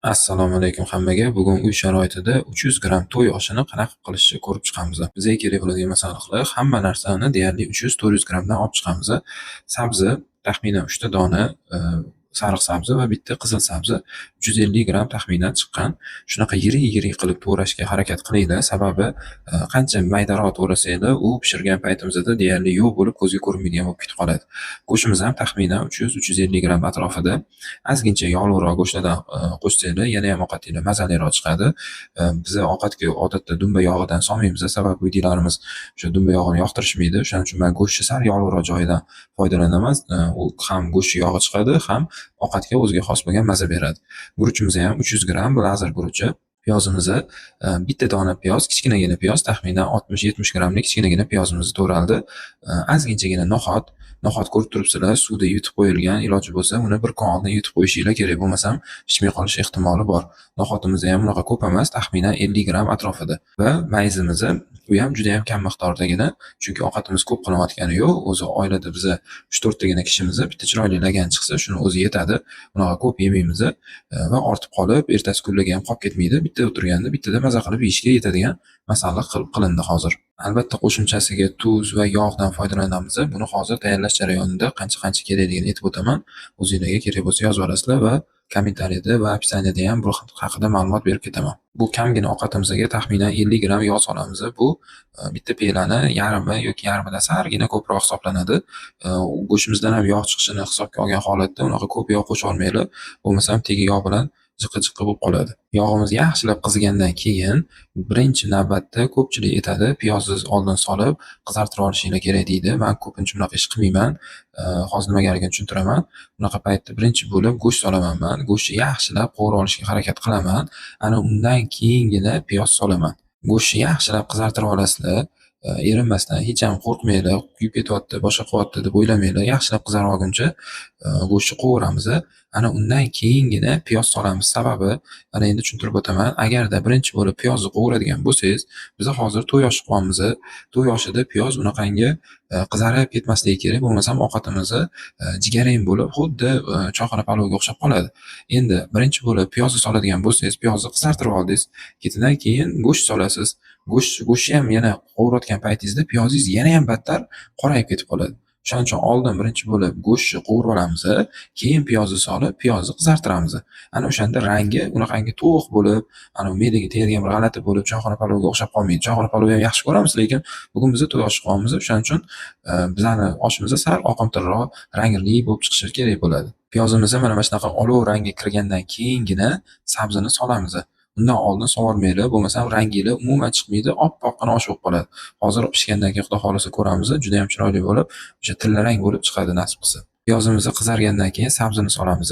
Assalomu alaykum hammaga. Bugun uy sharoitida 300 gramm to'y oshini qanaqa qilishni ko'rib chiqamiz. Bizga kerak bo'ladigan masalliqlar hamma narsani deyarli 300-400 grammdan olib chiqamiz. Sabzi taxminan 3 ta dona sariq sabzi va bitta qizil sabzi 350 gramm taxminan chiqqan. Shunaqa yirik-yirik qilib to'g'rashga harakat qilinglar. Sababi qancha maydaroq to'g'rasanglar, u pishirgan paytimizda deyarli yo'q bo'lib, ko'zga ko'rinmaydigan bo'lib ketib qoladi. Go'shtimiz ham taxminan 300-350 gramm atrofida. Ozgincha yog'liroq go'shtlardan qo'shsanglar, yana ham ovqatinglar mazaliroq chiqadi. Biza ovqatga odatda dumba yog'idan solmaymiz, sababi uydagilarimiz o'sha dumba yog'ini yoqtirishmaydi. O'shaning uchun men go'shtni sal yog'liroq joyidan foydalanaman. U ham go'sht yog'i chiqadi, ham ovqatga o'ziga xos bo'lgan maza beradi. Guruchimiz ham 300 gramm, bu lazir guruchi. Piyozimiz bitta dona piyoz, kichkinagina piyoz, taxminan 60-70 grammlik kichkinagina piyozimiz to'g'raldi. Ozginchagina no'xat. No'xat ko'rib turibsizlar, suvda ivitib qo'yilgan. Iloji bo'lsa, uni bir kun oldin ivitib qo'yishinglar kerak, bo'lmasam pishmay qolish ehtimoli bor. No'xatimiz ham unaqa ko'p emas, taxminan 50 gramm atrofida. Va mayizimiz u ham juda ham kam miqdordagina, chunki ovqatimiz ko'p qilinayotgani yo'q. O'zi oilada biza 3-4 tagina kishimiz, bitta chiroyli lagan chiqsa, shuni o'zi yetadi. Unaqa ko'p yemaymiz va ortib qolib, ertasi kunlarga ham qolib ketmaydi. Bitta o'tirganda bittada maza qilib yeyishga yetadigan masalliq qilib qilindi hozir. Albatta qo'shimchasiga tuz va yog'dan foydalanamiz. Buni hozir tayyorlash jarayonida qancha-qancha kerakligini aytib o'taman. O'zinglarga kerak bo'lsa yozib olasizlar va kommentariyada va описание da ham bu haqida ma'lumot berib ketaman. Bu kamgina ovqatimizga taxminan 50 gramm yog' solamiz. Bu bitta piyolani yarmi yoki yarmidan salgina ko'proq hisoblanadi. Go'shtimizdan ham yog' chiqishini hisobga olgan holatda unaqa ko'p yog' qo'sha olmanglar. Bo'lmasam tegi yog' bilan jiqi-jiqi bo'lib qoladi. Yog'imiz yaxshilab qizigandan keyin birinchi navbatda ko'pchilik aytadi, piyozni oldin solib qizartirib olishinglar kerak deydi. Men ko'pincha bunaqa ish qilmayman. Hozir nimagaligini tushuntiraman. Bunaqa paytda birinchi bo'lib go'sht solaman man. Go'shtni yaxshilab qovurib olishga harakat qilaman. Ana undan keyingina piyoz solaman. Go'shtni yaxshilab qizartirib olasizlar. Erinmasdan hech ham qo'rqmanglar, kuyib ketyapti, boshqa qilyapti deb o'ylamanglar. Yaxshilab qizarib olguncha go'shtni qovuramiz. Ana undan keyingina piyoz solamiz. Sababi, mana endi tushuntirib o'taman. Agarda birinchi bo'lib piyozni qovuradigan bo'lsangiz, biza hozir to'y oshi qilyapmiz. To'y oshida piyoz unaqangi qizarib ketmasligi kerak, bo'lmasam ovqatimizni jigarrang bo'lib, xuddi choyxona palovga o'xshab qoladi. Endi birinchi bo'lib piyozni soladigan bo'lsangiz, piyozni qizartirib oldingiz. Ketidan keyin go'sht solasiz. Go'shtni ham yana qovurayotgan paytingizda piyozingiz yana ham battar qorayib ketib qoladi. O'shaning uchun oldin birinchi bo'lib go'shtni qovurib olamiz, keyin piyozni solib, piyozni qizartiramiz. Ana o'shanda rangi unaqangi to'q bo'lib, ana me'daga tegadigan bir g'alati bo'lib, choyxona palovga o'xshab qolmaydi. Choyxona palovni ham yaxshi ko'ramiz, lekin bugun biz to'y oshi qilyapmiz. O'shaning uchun bizani oshimiz sal oqimtirroq, rangli bo'lib chiqishi kerak bo'ladi. Piyozimiz mana shunaqa olov rangga kirgandan keyingina sabzini solamiz. Undan oldin solvormanglar, bo'lmasam ranginglar umuman chiqmaydi, oppoqqina osh bo'lib qoladi. Hozir pishgandan keyin Xudo xohlasa ko'ramiz, juda ham chiroyli bo'lib, o'sha tillarang bo'lib chiqadi nasib qilsa. Piyozimiz qizargandan keyin sabzini solamiz.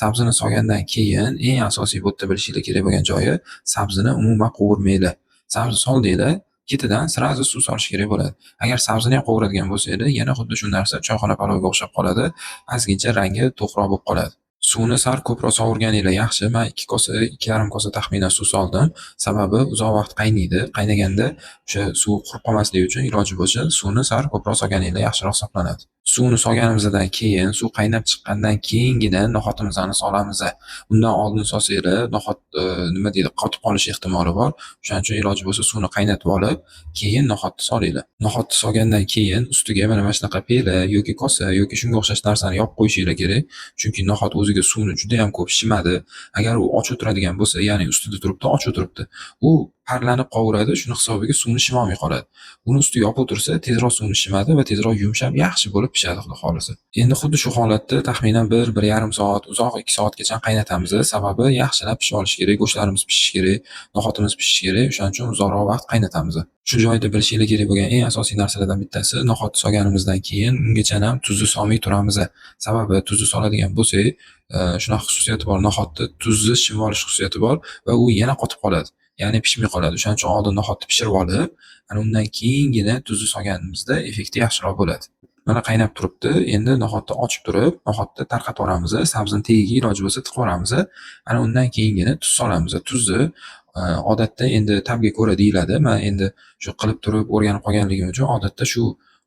Sabzini solgandan keyin eng asosiy bu yerda bilishinglar kerak bo'lgan joyi, sabzini umuman qovurmanglar. Sabzi soldinglar, ketidan сразу suv solish kerak bo'ladi. Agar sabzini ham qovuradigan bo'lsanglar, yana xuddi shu narsa choyxona palovga o'xshab qoladi, ozgincha rangi to'qroq bo'lib qoladi. Suvni sal ko'proq sovurganinglar yaxshi. Men 2 kosa, 2,5 kosa taxminan suv soldim. Sababi uzoq vaqt qaynaydi. Qaynaganda o'sha suv qurib qolmasligi uchun iloji bo'lsa suvni sal ko'proq solganinglar yaxshiroq hisoblanadi. Suvni solganimizdan keyin, suv qaynab chiqqandan keyingina no'xatimizni solamiz. Undan oldin solsanglar, no'xat nima deydi, qotib qolish ehtimoli bor. O'shaning uchun iloji bo'lsa suvni qaynatib olib, keyin no'xatni solinglar. No'xatni solgandan keyin ustiga mana shunaqa pela yoki kosa yoki shunga o'xshash narsani yopib qo'yishinglar kerak. Chunki no'xat o'ziga suvni juda ham ko'p shimadi. Agar u ochiq turadigan bo'lsa, ya'ni ustida turibdi, ochiq turibdi. U parlanib qovuradi, shuni hisobiga suvni shimolmay qoladi. Uni usti yopiq tursa, tezroq suvni shimadi va tezroq yumshab, yaxshi bo'lib pishadi Xudo xohlasa. Endi xuddi shu holatda taxminan 1-1,5 soat, uzoq 2 soatgacha qaynatamiz. Sababi yaxshilab pishib olishi kerak, go'shtlarimiz pishishi kerak, no'xatimiz pishishi kerak. O'shaning uchun uzoqroq vaqt qaynatamiz. Shu joyda bilishinglar kerak bo'lgan eng asosiy narsalardan bittasi, no'xatni solganimizdan keyin ungacha ham tuzni solmay turamiz. Sababi tuzni soladigan bo'lsak, shunaqa xususiyati bor, no'xatni tuzni shimib olish xususiyati bor va u yana qotib qoladi. Ya'ni pishmay qoladi. O'shaning uchun oldin no'xatni pishirib olib, ana undan keyingina tuzni solganimizda effekti yaxshiroq bo'ladi. Mana qaynab turibdi. Endi no'xatni ochib turib, no'xatni tarqatib yuboramiz. Sabzini tagiga iloji bo'lsa tiqib yuboramiz. Ana undan keyingina tuz solamiz. Tuzni odatda endi ta'bga ko'ra deyiladi. Men endi shu qilib turib o'rganib qolganligim uchun odatda shu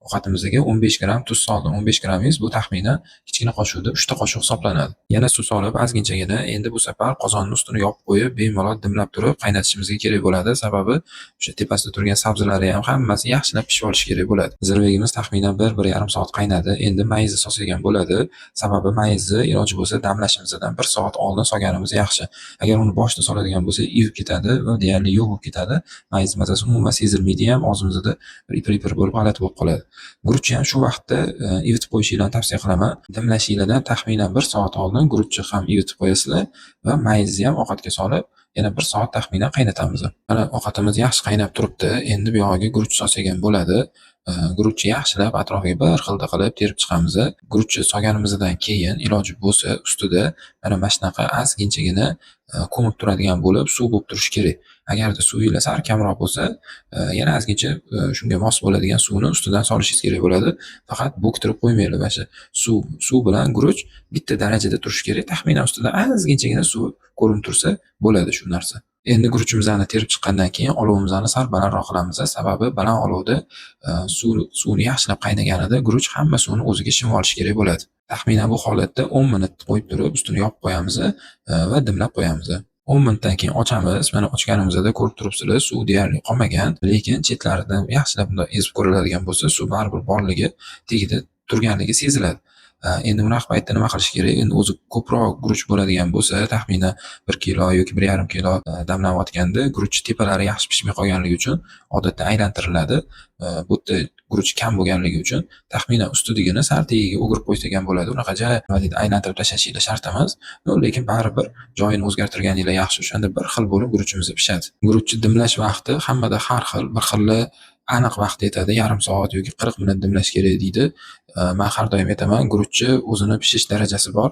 Ovqatimizga 15 gramm tuz soldim. 15 grammingiz bu taxminan kichkina qoshiqda 3 ta qoshiq hisoblanadi. Yana suv solib ozginchagina endi bu safar qozonni ustini yopib qo'yib, bemalol dimlab turib qaynatishimizga kerak bo'ladi. Sababi o'sha tepasida turgan sabzilari ham hammasi yaxshilab pishib olishi kerak bo'ladi. Zirvegimiz taxminan 1-1,5 soat qaynadi. Endi mayizni solsak ham bo'ladi. Sababi mayizni iloji bo'lsa damlashimizdan 1 soat oldin solganimiz yaxshi. Agar uni boshida soladigan bo'lsak, ivib ketadi va deyarli yo'q bo'lib ketadi. Mayiz mazasi umuman sezilmaydi ham, og'zimizda bir ipir-ipir bo'lib g'alati bo'lib qoladi. Guruchni ham shu vaqtda ivitib qo'yishinglarni tavsiya qilaman. Dimlashinglardan taxminan 1 soat oldin guruchni ham ivitib qo'yasizlar va mayizni ham ovqatga solib, yana 1 soat taxminan qaynatamiz. Mana ovqatimiz yaxshi qaynab turibdi. Endi bu yog'iga guruch solsak ham bo'ladi. Guruchni yaxshilab atrofiga bir xilda qilib terib chiqamiz. Guruchni solganimizdan keyin iloji bo'lsa ustida mana shunaqa ozginchagina ko'mib turadigan bo'lib suv bo'lib turishi kerak. Agarda suvinglar sal kamroq bo'lsa, yana ozgincha shunga mos bo'ladigan suvni ustidan solishingiz kerak bo'ladi. Faqat bo'ktirib qo'ymanglar. Mana shu suv bilan guruch bitta darajada turishi kerak. Taxminan ustidan ozginchagina suv ko'rinib tursa bo'ladi shu narsa. Endi guruchimizni terib chiqqandan keyin olovimizni sal balandroq qilamiz. Sababi baland olovda suvni yaxshilab qaynaganida guruch hamma suvni o'ziga shimib olishi kerak bo'ladi. Taxminan bu holatda 10 minut qo'yib turib ustini yopib qo'yamiz va dimlab qo'yamiz. 10 minutdan keyin ochamiz. Mana ochganimizda ko'rib turibsizlar, suv deyarli qolmagan, lekin chetlaridan yaxshilab bunday ezib ko'riladigan bo'lsa, suv baribir borligi, tagida turganligi seziladi. Endi bunaqa paytda nima qilish kerak? Endi o'zi ko'proq guruch bo'ladigan bo'lsa, taxminan 1 kilo yoki 1,5 kilo damlanayotganda guruch tepalari yaxshi pishmay qolganligi uchun odatda aylantiriladi. Bu yerda guruch kam bo'lganligi uchun taxminan ustidagini sal tagiga o'girib qo'ysak ham bo'ladi. Unaqa ja nima deydi, aylantirib tashlashinglar shart emas. Lekin baribir joyini o'zgartirganinglar yaxshi. O'shanda bir xil bo'lib guruchimiz pishadi. Guruchni dimlash vaqti hammada har xil, bir xilli aniq vaqt yetadi. Yarim soat yoki 40 minut dimlash kerak deydi. Men har doim aytaman, guruchni o'zini pishish darajasi bor.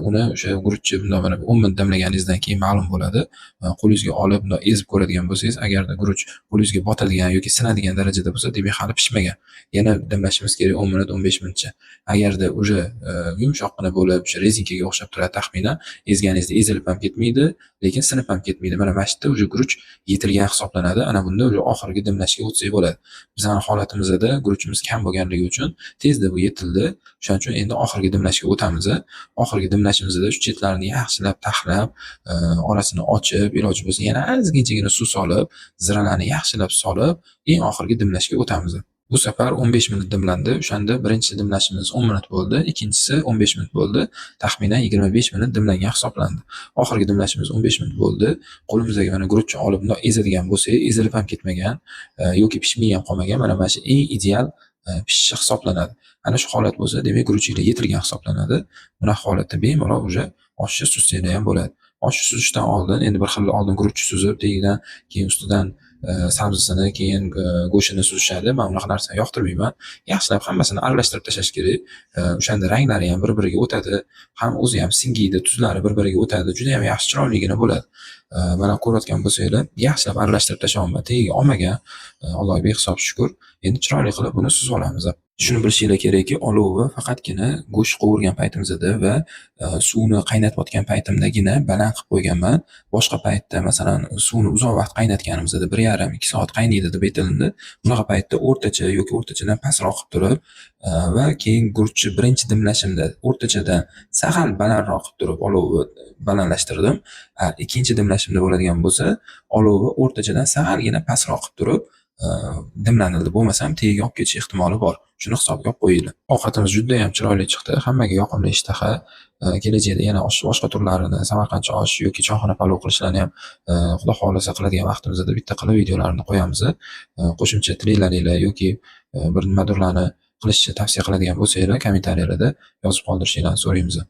Uni o'sha guruchni bundoq mana 10 minut damlaganingizdan keyin ma'lum bo'ladi. Qo'lingizga olib bundoq ezib ko'radigan bo'lsangiz, agarda guruch qo'lingizga botadigan yoki sinadigan darajada bo'lsa, demak hali pishmagan. Yana dimlashimiz kerak 10 minut, 15 minutcha. Agarda уже yumshoqqina bo'lib, o'sha rezinkaga o'xshab turadi taxminan, ezganingizda ezilib ham ketmaydi, lekin sinib ham ketmaydi. Mana shu yerda уже guruch yetilgan hisoblanadi. Ana bunda уже oxirgi dimlashga o'tsak bo'ladi. Bizning holatimizda guruchimiz kam bo'lganligi uchun tezda bu yetildi. Shuning uchun endi oxirgi dimlashga o'tamiz. Oxirgi dimlashimizda shu chetlarini yaxshilab taxlab, orasini ochib, iloji bo'lsa yana ozginchagina suv solib, ziralarni yaxshilab solib, eng oxirgi dimlashga o'tamiz. Bu safar 15 minut dimlandi. O'shanda birinchi dimlashimiz 10 minut bo'ldi, ikkinchisi 15 minut bo'ldi. Taxminan 25 minut dimlangan hisoblandi. Oxirgi dimlashimiz 15 minut bo'ldi. Qo'limizdagi mana guruchni olib bundoq ezadigan bo'lsak, ezilib ham ketmagan, yoki pishmay ham qolmagan. Mana shu eng ideal pishishi hisoblanadi. Ana shu holat bo'lsa, demak guruchinglar yetilgan hisoblanadi. Bunaqa holatda bemalol уже oshni suzsanglar ham bo'ladi. Oshni suzishdan oldin, endi bir xil oldin guruchni suzib, tagidan keyin ustidan sabzisini, keyin go'shtini suzishadi. Men unaqa narsani yoqtirmayman. Yaxshilab hammasini aralashtirib tashlash kerak. O'shanda ranglari ham bir-biriga o'tadi, ham o'zi ham singiydi, tuzlari bir-biriga o'tadi. Juda ham yaxshi, chiroyligina bo'ladi. Mana ko'rayotgan bo'lsanglar, yaxshilab aralashtirib tashlayapman. Tagiga olmagan. Allohga behisob shukr. Endi chiroyli qilib buni suzib olamiz. Shuni bilishinglar kerakki, olovni faqatgina go'sht qovurgan paytimizda va suvni qaynatayotgan paytimdagina baland qilib qo'yganman. Boshqa paytda, masalan, suvni uzoq vaqt qaynatganimizda 1,5-2 soat qaynaydi deb aytilindi. Bunaqa paytda o'rtacha yoki o'rtachadan pastroq qilib turib, va keyin guruchni birinchi dimlashimda o'rtachadan sal balandroq qilib turib olovni balandlashtirdim. Ikkinchi dimlashimda bo'ladigan bo'lsa, olovni o'rtachadan salgina pastroq qilib turib dimlanildi. Bo'lmasam tagiga olib ketish ehtimoli bor. Shuni hisobga olib qo'yinglar. Ovqatimiz juda ham chiroyli chiqdi. Hammaga yoqimli ishtaha. Kelajakda yana osh boshqa turlarini, samarqandcha osh yoki choyxona palov qilishlarni ham Xudo xohlasa qiladigan vaqtimizda bitta qilib videolarini qo'yamiz. Qo'shimcha tilaklaringlar yoki bir nimadirlarni qilishni tavsiya qiladigan bo'lsanglar, kommentariyalarda yozib qoldirishinglarni so'raymiz.